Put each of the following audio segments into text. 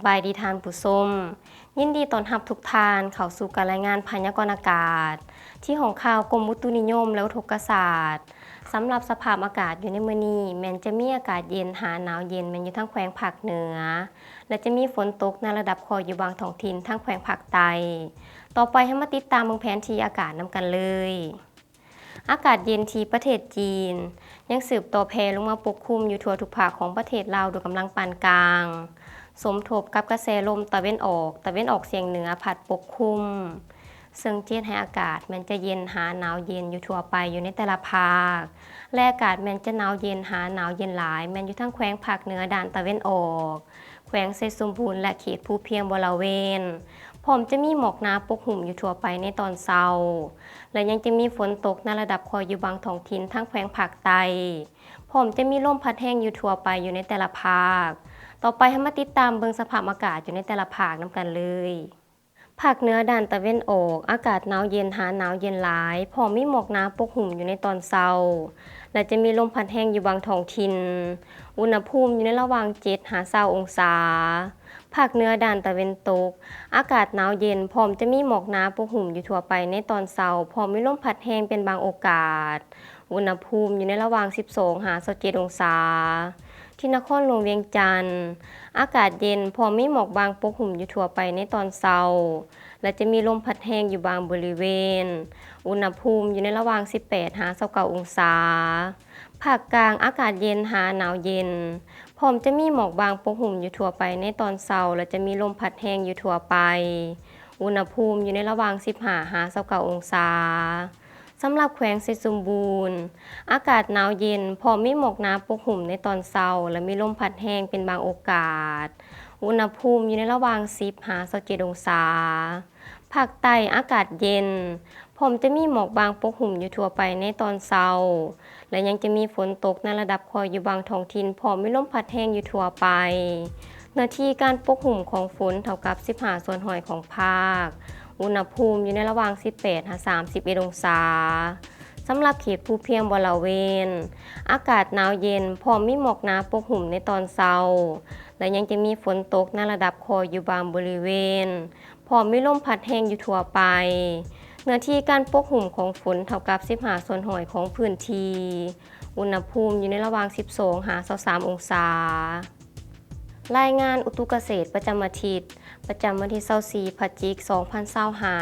ບາຍດີທ່ານຜູ້ຊົມ, ຍິນດີຕ້ອນຮັບທຸກທ່ານເຂົ້າສູ່ການລາຍງານພະຍາກອນອາກາດ ທີ່ຫ້ອງຂ່າວກົມອຸຕຸນິຍົມ ແລະ ອຸທົກກະສາດ. ສຳລັບສະພາບອາກາດຢູ່ໃນມື້ນີ້ ແມ່ນຈະມີອາກາດເຢັນຫາໜາວເຢັນ ແມ່ນຢູ່ທາງແຂວງພາກເໜືອ ແລະ ຈະມີຝົນຕົກໃນລະດັບຄ່ອຍຢູ່ບາງທ້ອງຖິ່ນທາງແຂວງພາກໃຕ້. ຕໍ່ໄປເຮົາມາຕິດຕາມເບິ່ງແຜນທີ່ອາກາດນຳກັນເລີຍ. ອາກາດເຢັນທີ່ປະເທດຈີນ ຍັງສືບຕໍ່ແຜ່ລົງມາປົກຄຸມຢູ່ທົ່ວທຸກພາກຂອງປະເທດລາວດ້ວຍກຳລັງປານກາງ, ສົມທົບກັບກະແສລົມຕາເວັນອອກ, ຕາເວັນອອກສຽງເໜືອພັດປົກຄຸມ, ເຊິ່ງຈະເຮັດໃຫ້ອາກາດແມ່ນຈະເຢັນຫາໜາວເຢັນຢູ່ທົ່ວໄປຢູ່ໃນແຕ່ລະພາກ ແລະ ອາກາດແມ່ນຈະໜາວເຢັນຫາໜາວເຢັນຫຼາຍ ແມ່ນຢູ່ທາງແຂວງພາກເໜືອດ້ານຕາເວັນອອກ, ແຂວງໄຊສົມບູນ ແລະ ເຂດພູພຽງບໍລະເວນ, ພ້ອມຈະມີໝອກໜາປົກຫຸ້ມຢູ່ທົ່ວໄປໃນຕອນເຊົ້າ ແລະ ຍັງຈະມີຝົນຕົກໃນລະດັບຄ່ອຍຢູ່ບາງທ້ອງຖິ່ນທາງແຂວງພາກໃຕ້, ພ້ອມຈະມີລົມພັດແຮງຢູ່ທົ່ວໄປຢູ່ໃນແຕ່ລະພາກ. ຕໍ່ໄປເຮົາມາຕິດຕາມເບິ່ງສະພາບອາກາດຢູ່ໃນແຕ່ລະພາກນຳກັນເລີຍ. ພາກເໜືອດ້ານຕາເວັນອອກ, ອາກາດໜາວເຢັນຫາໜາວເຢັນຫຼາຍ, ພ້ອມມີໝອກໜາປົກຫຸ້ມຢູ່ໃນຕອນເຊົ້າ ແລະ ຈະມີລົມພັດແຮງຢູ່ບາງທ້ອງຖິ່ນ, ອຸນຫະພູມຢູ່ໃນລະຫວ່າງເຈັດຫາຊາວອົງສາ. ພາກເໜືອດ້ານຕາເວັນຕົກ, ອາກາດໜາວເຢັນ ພ້ອມຈະມີໝອກໜາປົກຫຸ້ມຢູ່ທົ່ວໄປໃນຕອນເຊົ້າ, ພ້ອມມີລົມພັດແຮງເປັນບາງໂອກາດ, ອຸນຫະພູມຢູ່ໃນລະຫວ່າງສິບສອງຫາຊາວເຈັດອົງສາ. ທີ່ນະຄອນຫຼວງວຽງຈັນ, ອາກາດເຢັນ ພ້ອມມີໝອກບາງປົກຫຸ້ມຢູ່ທົ່ວໄປໃນຕອນເຊົ້າ ແລະ ຈະມີລົມພັດແຮງຢູ່ບາງບໍລິເວນ, ອຸນຫະພູມຢູ່ໃນລະຫວ່າງສິບແປດຫາຊາວເກົ້າອົງສາ. ພາກກາງ, ອາກາດເຢັນຫາໜາວເຢັນ, ພ້ອມຈະມີໝອກບາງປົກຫຸ້ມຢູ່ທົ່ວໄປໃນຕອນເຊົ້າ ແລະ ຈະມີລົມພັດແຮງຢູ່ທົ່ວໄປ, ອຸນຫະພູມຢູ່ໃນລະຫວ່າງສິບຫ້າຫາຊາວເກົ້າອົງສາ. ສຳລັບແຂວງໄຊສົມບູນ, ອາກາດໜາວເຢັນ ພ້ອມມີໝອກໜາປົກຫຸ້ມໃນຕອນເຊົ້າ ແລະ ມີລົມພັດແຮງເປັນບາງໂອກາດ, ອຸນຫະພູມຢູ່ໃນລະຫວ່າງສິບຫາຊາວເຈັດອົງສາ. ພາກໃຕ້ ອາກາດເຢັນ ພ້ອມຈະມີໝອກບາງປົກຫຸ້ມຢູ່ທົ່ວໄປໃນຕອນເຊົ້າ ແລະ ຍັງຈະມີຝົນຕົກໃນລະດັບຄ່ອຍຢູ່ບາງທ້ອງຖິ່ນ ພ້ອມມີລົມພັດແຮງຢູ່ທົ່ວໄປ. ເນື້ອທີ່ການປົກຫຸ້ມຂອງຝົນເທົ່າກັບສິບຫ້າສ່ວນຮ້ອຍຂອງພາກ, ອຸນຫະພູມຢູ່ໃນລະຫວ່າງສິບແປດຫາສາມສິບເອັດອົງສາ. ສຳລັບເຂດພູພຽງບໍລະເວນ, ອາກາດໜາວເຢັນ ພ້ອມມີໝອກໜາປົກຫຸ້ມໃນຕອນເຊົ້າ ແລະ ຍັງຈະມີຝົນຕົກໃນລະດັບຄ່ອຍຢູ່ບາງບໍລິເວນ, ພ້ອມມີລົມພັດແຮງຢູ່ທົ່ວໄປ. ເນື້ອທີ່ການປົກຫຸ້ມຂອງຝົນເທົ່າກັບສິບຫ້າສ່ວນຮ້ອຍຂອງພື້ນທີ່, ອຸນຫະພູມຢູ່ໃນລະຫວ່າງສິບສອງຫາຊາວສາມອົງສາ. ລາຍງານອຸຕຸກະເສດປະຈຳອາທິດ ປະຈຳວັນທີຊາວສີ່ ພະຈິກ ສອງພັນຊາວຫ້າ.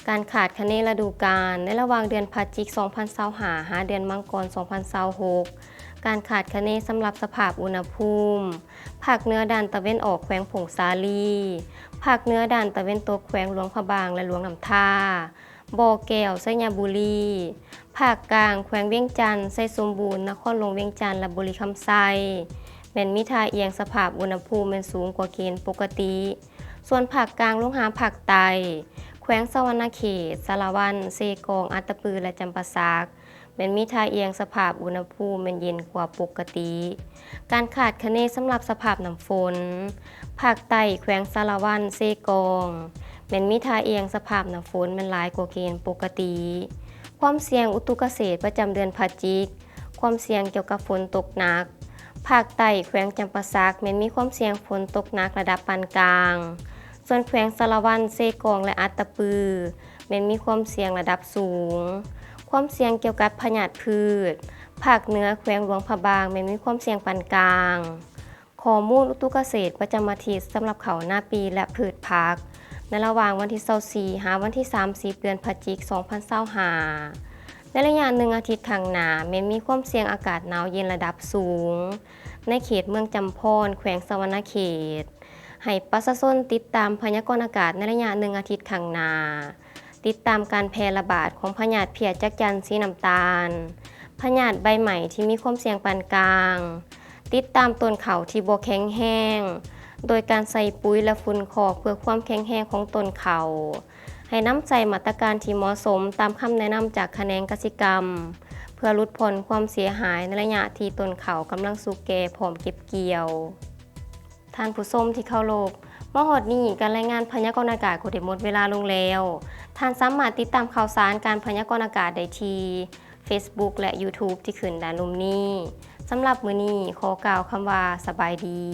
ການຄາດຄະເນລະດູການໃນລະຫວ່າງເດືອນພະຈິກ ສອງພັນຊາວຫ້າ ຫາເດືອນມັງກອນ ສອງພັນຊາວຫົກ. ການຄາດຄະເນສຳລັບສະພາບອຸນຫະພູມ ພາກເໜືອດ້ານຕາເວັນອອກແຂວງຜົ້ງສາລີ, ພາກເໜືອດ້ານຕາເວັນຕົກແຂວງຫຼວງພະບາງ ແລະ ຫຼວງນ້ຳທາ, ບໍ່ແກ້ວ, ໄຊຍະບູລີ, ພາກກາງ ແຂວງວຽງຈັນ, ໄຊສົມບູນ, ນະຄອນຫຼວງວຽງຈັນ ແລະ ບໍລິຄຳໄຊ ແມ່ນມີທ່າອ່ຽງສະພາບອຸນຫະພູມແມ່ນສູງກວ່າເກນປົກກະຕິ. ສ່ວນພາກກາງລົງຫາພາກໃຕ້, ແຂວງສະຫວັນນະເຂດ, ສາລະວັນ, ເຊກອງ, ອັດຕະປື ແລະ ຈຳປາສັກ ແມ່ນມີທ່າອ່ຽງສະພາບອຸນຫະພູມແມ່ນເຢັນກວ່າປົກກະຕິ. ການຄາດຄະເນສຳລັບສະພາບນ້ຳຝົນ, ພາກໃຕ້ແຂວງສາລະວັນ, ເຊກອງ ແມ່ນມີທ່າອ່ຽງສະພາບນ້ຳຝົນແມ່ນຫຼາຍກວ່າເກນປົກກະຕິ. ຄວາມສ່ຽງອຸຕຸກະເສດປະຈຳເດືອນພະຈິກ, ຄວາມສ່ຽງກ່ຽວກັບຝົນຕົກໜັກ, ພາກໃຕ້ແຂວງຈຳປາສັກແມ່ນມີຄວາມສ່ຽງຝົນຕົກໜັກລະດັບປານກາງ, ສ່ວນແຂວງສາລະວັນ, ເຊກອງ ແລະ ອັດຕະປື ແມ່ນມີຄວາມສ່ຽງລະດັບສູງ. ຄວາມສ່ຽງກ່ຽວກັບພະຍາດພືດ, ພາກເໜືອແຂວງຫຼວງພະບາງແມ່ນມີຄວາມສ່ຽງປານກາງ. ຂໍ້ມູນອຸຕຸກະເສດປະຈຳອາທິດສຳລັບເຂົ້ານາປີ ແລະ ພືດຜັກ ໃນລະຫວ່າງວັນທີຊາວສີ່ ຫາວັນທີສາມສິບ ເດືອນພະຈິກ ສອງພັນຊາວຫ້າ. ໃນໄລຍະໜຶ່ງອາທິດຂ້າງໜ້າ ແມ່ນມີຄວາມສ່ຽງອາກາດໜາວເຢັນລະດັບສູງ ໃນເຂດເມືອງຈຳພອນ ແຂວງສະຫວັນນະເຂດ. ໃຫ້ປະຊາຊົນຕິດຕາມພະຍາກອນອາກາດໃນໄລຍະໜຶ່ງອາທິດຂ້າງໜ້າ, ຕິດຕາມການແຜ່ລະບາດຂອງພະຍາດເພຍຈັກຈັ່ນສີນ້ຳຕານ, ພະຍາດໃບໄໝ້ທີ່ມີຄວາມສ່ຽງປານກາງ, ຕິດຕາມຕົ້ນເຂົ້າທີ່ບໍ່ແຂງແຮງ ໂດຍການໃສ່ປຸ໋ຍ ແລະ ຝຸ່ນຄອກເພື່ອຄວາມແຂງແຮງຂອງຕົ້ນເຂົ້າ. ໃຫ້ນຳໃຊ້ມາດຕະການທີ່ເໝາະສົມຕາມຄຳແນະນຳຈາກຂະແໜງກະສິກຳ ເພື່ອຫຼຸດຜ່ອນຄວາມເສຍຫາຍໃນໄລຍະທີ່ຕົ້ນເຂົ້າກຳລັງສຸກແກ່ພ້ອມເກັບກ່ຽວ. ທ່ານຜູ້ຊົມທີ່ເຄົາລົບ, ມາຮອດນີ້ການລາຍງານພະຍາກອນອາກາດກໍໄດ້ໝົດເວລາລົງແລ້ວ. ທ່ານສາມາດຕິດຕາມຂ່າວສານການພະຍາກອນອາກາດໄດ້ທີ່ Facebook ແລະ YouTube ທີ່ຂຶ້ນດ້ານລຸ່ມນີ້. ສຳລັບມື້ນີ້ ຂໍກ່າວຄຳວ່າ ສະບາຍດີ.